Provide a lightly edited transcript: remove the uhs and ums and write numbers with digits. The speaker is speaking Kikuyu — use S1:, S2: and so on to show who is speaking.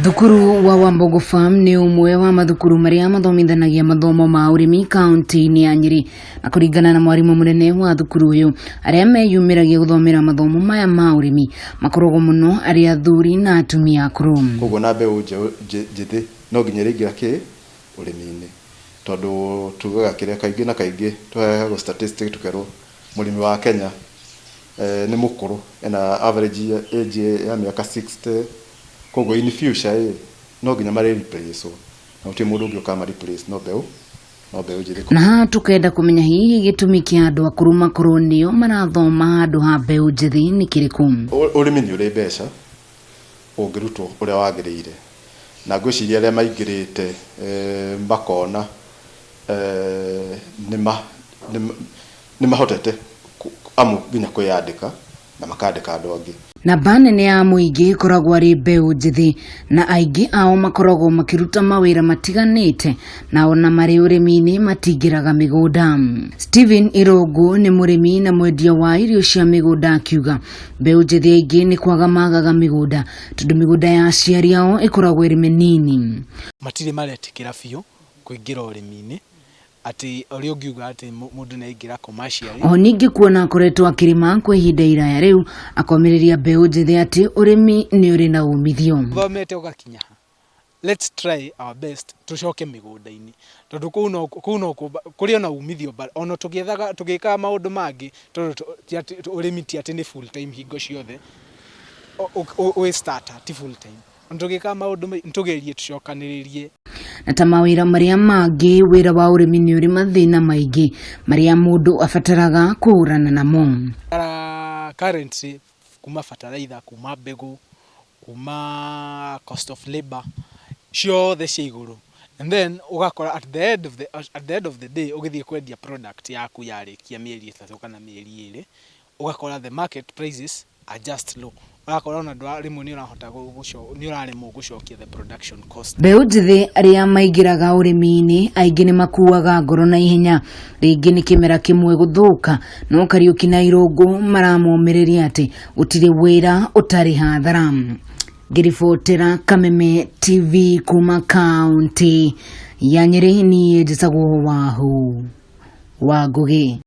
S1: Thukuru wa Wambogo Farm nĩ ũmwe wa mathukuru marĩa mathomithanagia mathomo ma ũrĩmi kaunti-inĩ ya Nyĩrĩ, na kũringana na mwarimũ mũnene wa thukuru ũyũ, arĩa meyumĩragia gũthomera mathomo maya ma ũrĩmi makoragwo mũno arĩ athuri na atumia akũrũ.
S2: Koguo na mbeũ njĩthĩ no nginya ĩrĩingĩra kĩ ũrĩmi-inĩ, tondũ tugaga kĩrĩa kaingĩ na kaingĩ tũheagwo statistics tũkerwo mũrĩmi wa Kenya nĩ mũkũrũ, ena average age ya mĩaka 60. Koguo in future ĩ no nginya marĩ replace wo, na gũtirĩ mũndũ ũngĩ ũkama replace no mbeũ no mbeũ njĩthĩ.
S1: Na haha tũkenda kũmenya hihi gĩtũmi kĩa andũ akũrũ makorwo nĩo marathoma handũ ha mbeũ njĩthĩ nĩ kĩrĩkũ.
S2: Ũrĩmi nĩ ũrĩ mbeca ũngĩrutwo ũrĩa wagĩrĩire, na ngwĩciria arĩa maingĩrĩte makona nĩ mahotete amu nginya kwĩyandĩka na makandĩka andũ angĩ.
S1: Namba nene ya mũingĩ ĩkoragwo arĩ mbeũ njĩthĩ na aingĩ ao makoragwo makĩruta mawĩra matiganĩte na ona marĩ ũrĩmi-inĩ matingĩraga mĩgũnda. Stephen Irũngũ nĩ mũrĩmi na mwendia wa irio cia mĩgũnda akiuga mbeũ njĩthĩ aingĩ nĩ kwaga magaga mĩgũnda tondũ mĩgũnda ya aciari ao ĩkoragwo ĩrĩ mĩnini.
S3: Matirĩ maretĩkĩra biũ kũingĩra ũrĩmi-inĩ atĩ ũrĩa ũngiuga atĩ mũndũ nĩ aingĩra commercially.
S1: Oho ningĩ kuona akoretwo akĩrĩma kwa ihinda iraya rĩu akomĩrĩria mbeũ njĩthĩ atĩ ũrĩmi nĩ ũrĩ na umithio.
S3: Ũthomete ũgakinya ha? Let's try our best tũcoke mĩgũnda-inĩ tondũ kũu no kũu no kũrĩ ona umithio but ona tũgĩethaga tũgĩkaga maũndũ mangĩ tondũ ti atĩ ũrĩmi ti atĩ nĩ full time hingo ciothe wĩ starter ti full time. Ona tũgĩkaga maũndũ nĩ tũgerie tũcokanĩrĩrie.
S1: Na ta mawĩra marĩa mangĩ, wĩra wa ũrĩmi nĩ ũrĩ mathĩna maingĩ marĩa mũndũ abataraga kũhũrana namo.
S3: Currently kuma bataraitha, kuma mbegũ, kuma cost of labour ciothe ciĩ igũrũ and then ũgakora at the end of the, at the end of the day ũgĩthiĩ kwendia product yaku yarĩkia mĩeri 3 kana mĩeri 2 ũgakora the market prices are just low, ũgakora ona rĩmwe nĩ ũrahota nĩ ũraremwo gũcokia the production cost.
S1: Mbeũ njĩthĩ arĩa maingĩraga ũrĩmi-inĩ aingĩ nĩ makuaga ngoro na ihenya, rĩngĩ nĩ kĩmera kĩmwe gũthũka, no Kariũki na Irũngũ maramomĩrĩria atĩ gũtirĩ wĩra ũtarĩ hathara. Ngĩribotera Kameme TV kuma kaunti ya Nyĩrĩ, niĩ njĩtagwo Wahu wa Ngũgĩ.